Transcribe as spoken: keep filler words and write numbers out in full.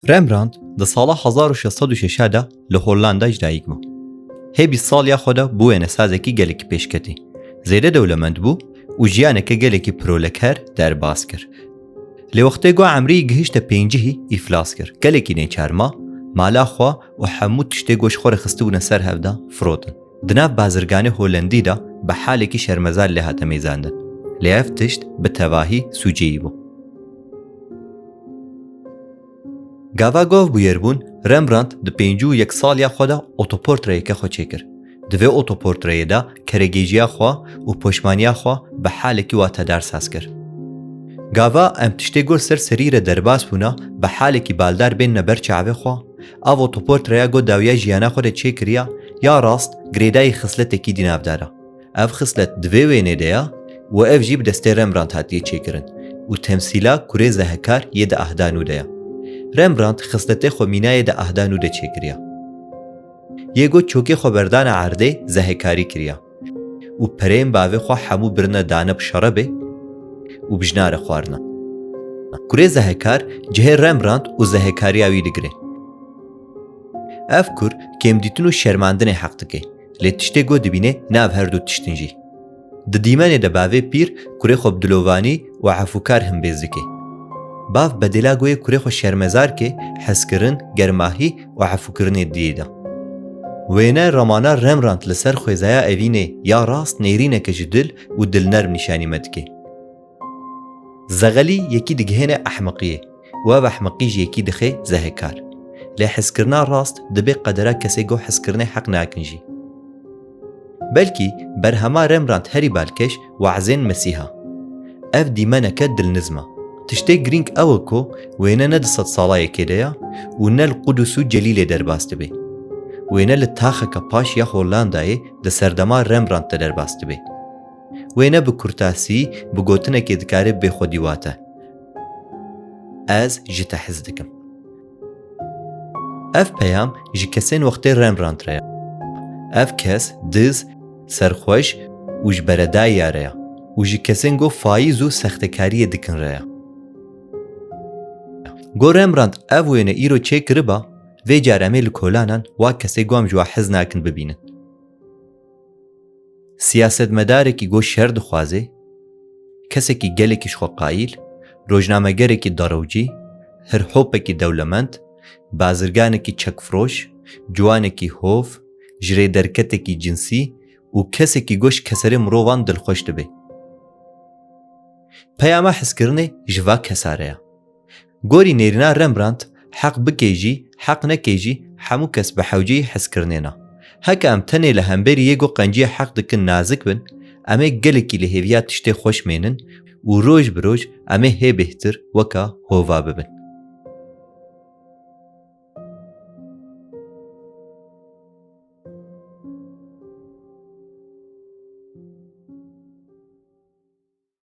Rembrandt di sala hezar û şeş sed û şeş de li Hollanda ji dayik bû. Hê bîst saliya xwe de bû wênesazekî gelekî pêşketî. Zêde dewlemend bû û jiyaneke gelekî proleker derbas kir. Lê wextê ku emrî gihişte pêncihî îflas kir. Gelekî nêçar ma, mala xwe û hemû tiştê ku ji xwe re xistibûne ser hev de firotin. Di nav bazirganê Holendî de bi halekî şermezar lê hate mêzandin. Lê ev tişt bi tevahî sûceyî bû. Gava gov bûyerbûn, Rembrandt di pêncî û yek saliya xwe de otoportreyeke xwe çêkir. Di vê otoportreyê de keregêjiya xwe û poşmaniya xwe bi halekî watedar saz kir. Gava em tiştê ku li ser serî re derbas bûna, bi halekî baldar bênine ber çavê xwe, ev otoportreya ku dawiya jiyana xwe de çêkiriya, ya rast girêdayî xisletekî dî navdar e. Ev xislet di vê wênê de ya û ev jî bi destê Rembrandt hatiye çêkirin û temsîla kurê zehekar yê di ahda nû de ya. Rembrandt xisletê xwe mîna yê di ahda nû de çêkiriya. Yê ku çokê xwe berdane erdê, zehekarî kiriya û pereyên bavê xwe hemû birine dane bi şerabê û bi jina re xwarina. Kurê zehekar cihê Rembrandt û zehekariya wî digire. Ev kur kêmdîtin û şermandinê heq dike, lê tiştê ku dibîne nav her du tiştin jî. Di dîmenê de bavê pîr kurê xwe bi dilovanî û efûkar himbêz dike. Bav bedêla ku yê kurê xwe şermezar ke, hezkirin, germahî û efûkirinê diyê de. Wêne ramana Rembrandt li ser xwêzaya evînê ya rast nêrîneke ji dil û dilnerm nîşanî me dike. Zexelî yekî digihêne ehmeqiyê û ev ehmeqî ji yekî dixe zehekar. Lê hezkirina rast dibe qedera kesê ku hezkirinê heq nakin jî. Belkî berhema Rembrandt herî balkêş wazên Mesîha. Ev dîmeneke dilnizm e. Tiştê girîng ew e ku wêne ne di sedsala yekê de ye û ne li Qudus û Celîlê derbas dibe. Wêne li taxeke paş ya Hollandayê di serdema Rembrandt de derbas dibe. Wêne bi kurtasî, bi gotinekê dikare bê xwedî wate. Ez ji te hez dikim. Ev peyam ji kesên wextê Rembrandt re ye. Ev kes diz, serxweş û ji beredayî ya re ye û ji kesên ku fayîz û sextekariyê dikin re ye. Go Rembrandt ev wêne îro çêkiriba, vê car em ê li kolanan wa kesê ku em ji wa hez nakin bibînin. Siyasetmedarekî go şer dixwaze, kesekî gelekî ji xwe qayîl, rojnamegerekî darewcî, hirhopekî dewlemend, bazirganekî çekfiroş, ciwanekî hov, jirêderketekî cinsî û kesekî go ji keserê mirovan dilxweş dibe. Peyama hezkirinê ji va kesa re ye. Gorî nêrîna Rembrandt, heq bike jî, heq neke jî, hemû kes bi hewceyî hezkirinê ne. Heke em tenê li hemberî yê ku qenciyê heq dikin nazik bin, em ê gelekî li hêviya tiştê xweş mênin û roj bi roj em ê hê bêhtir weka hova bibin.